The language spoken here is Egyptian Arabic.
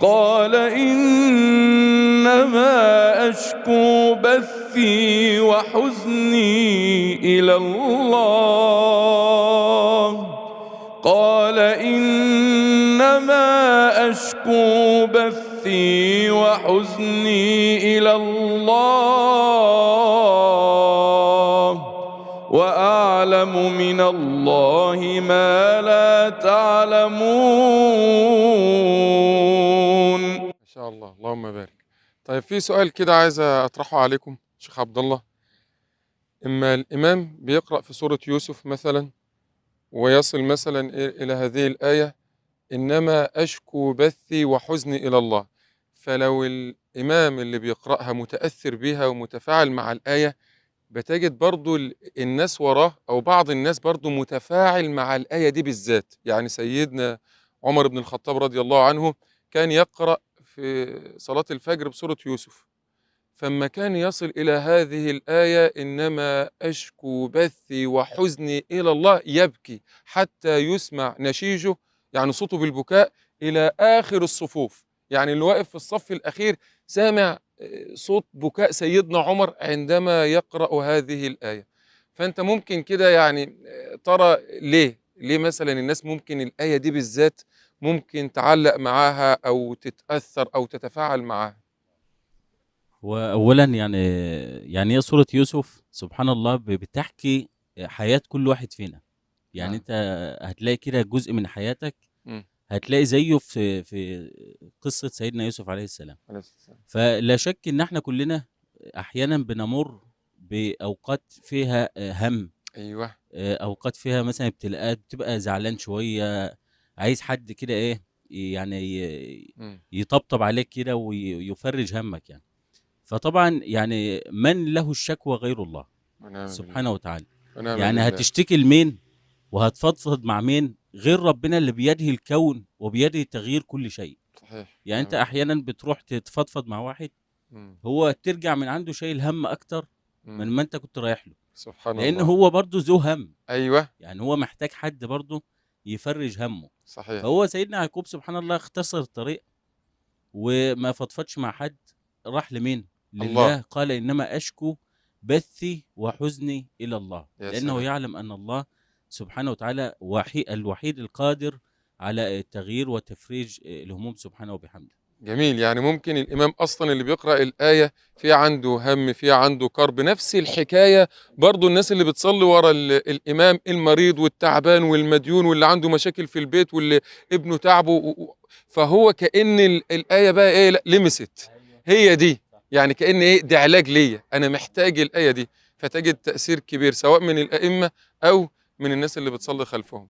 قال إنما أشكو بثي وحزني إلى الله. قال إنما أشكو بثي وحزني إلى الله وأعلم من الله ما لا تعلمون. ما شاء الله، اللهم بارك. طيب في سؤال كده عايز أطرحه عليكم شيخ عبد الله. إما الإمام بيقرأ في سورة يوسف مثلا ويصل مثلا إلى هذه الآية إنما أشكو بثي وحزني إلى الله، فلو الإمام اللي بيقرأها متأثر بها ومتفاعل مع الآية، بتجد برضو الناس وراه أو بعض الناس برضو متفاعل مع الآية دي بالذات. يعني سيدنا عمر بن الخطاب رضي الله عنه كان يقرأ في صلاة الفجر بسورة يوسف، فما كان يصل إلى هذه الآية إنما أشكو بثي وحزني إلى الله يبكي حتى يسمع نشيجه، يعني صوته بالبكاء إلى آخر الصفوف. يعني اللي واقف في الصف الأخير سامع صوت بكاء سيدنا عمر عندما يقرأ هذه الآية. فأنت ممكن كده يعني ترى ليه مثلا الناس ممكن الآية دي بالذات ممكن تعلق معاها أو تتأثر أو تتفاعل معاها. وأولا يعني هي سورة يوسف سبحان الله بتحكي حياة كل واحد فينا. يعني انت هتلاقي كده جزء من حياتك هتلاقي زيه في قصة سيدنا يوسف عليه السلام. فلا شك ان احنا كلنا احيانا بنمر باوقات فيها هم، ايوه، اوقات فيها مثلا ابتلاءات، بتبقى زعلان شوية، عايز حد كده ايه يعني يطبطب عليك كده ويفرج همك يعني. فطبعا يعني من له الشكوى غير الله سبحانه وتعالى. يعني هتشتكي لمين وهتفضفض مع مين غير ربنا اللي بيده الكون وبيده تغيير كل شيء. صحيح. يعني انت احيانا بتروح تتفضفض مع واحد هو ترجع من عنده شايل هم اكتر من ما انت كنت رايح له. سبحان لان الله. هو برضه ذو هم. ايوه، يعني هو محتاج حد برضه يفرج همه. صحيح. فهو سيدنا يعقوب سبحان الله اختصر الطريق وما فضفضش مع حد، راح لمين؟ لله. الله. قال إنما أشكو بثي وحزني إلى الله، لأنه سلام. يعلم أن الله سبحانه وتعالى الوحيد القادر على التغيير وتفريج الهموم سبحانه وبحمده. جميل. يعني ممكن الإمام أصلا اللي بيقرأ الآية في عنده هم، في عنده كرب، نفس الحكاية برضو الناس اللي بتصلي ورا الإمام، المريض والتعبان والمديون واللي عنده مشاكل في البيت واللي ابنه تعبه، فهو كأن الآية بقى إيه، لا لمست، هي دي يعني كأن إيه، ده علاج ليا، أنا محتاج الآية دي. فتجد تأثير كبير سواء من الأئمة أو من الناس اللي بتصلي خلفهم.